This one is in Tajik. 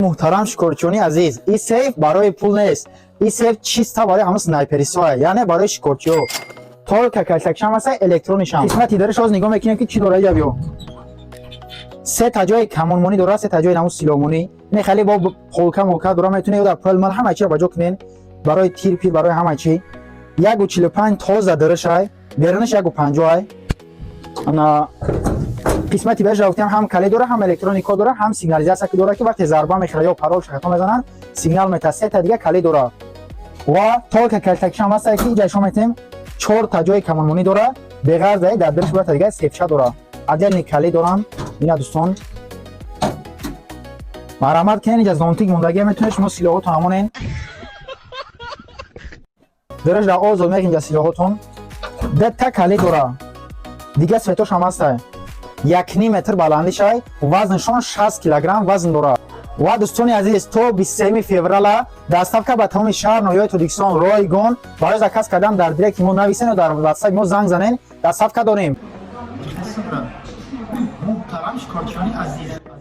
Муҳтарам шикорчиёни азиз, ин сейф барои пул нест, ин сейф чисто барои ҳамун снайперистҳое, яъне барои шикорчиҳо. Только калтакшам аста, электронишам. Қисмати дараш ҳоз нигоҳ мекунем, ки чӣ дора иҷа. Биё, се та ҷои камонмонӣ дора, се та ҷои наму силомонӣ. Не, хеле бо полка молка дора, метунед дар пул мал ҳама чиро ба ҷо кунен, барои тир пир, барои ҳама чӣ. 1,45 тоза дарашай, берунаш 1,50 ай. Ана қисмати беш рафтем, ҳам калид дора, ҳам электроника дора, ҳам сигнализация ки дора, ки вақте зарба мехӯра ё парол хато мезананд, сигнал мета. Се та дига калид дора ва только калтакшам ҳаста, ки иҷа шумо метем, чор та ҷои камонмонӣ дора. Беғарз дар дарш бояд дига сейфча дора, отдельный калид дорам. Ина, дӯстон, марҳамат кунед, иҷа зонтик мондагия, метавонед шумо силоҳотон амонен. Дараш дар озод мекунед силоҳотон. Дета калид дора, дига цветош ҳам ҳаста. 1,5 метр баландишай, вазншон 60 килограмм вазн дорад. Ва, дӯстони азиз, то 23 феврала доставка ба тамоми шаҳр, ноҳияи Тоҷикистон ройгон. Барои заказ кардан дар директи мо нависен ё дар ватсапи мо занг занен, доставка дорем. Муҳтарам шикорчиёни азиз.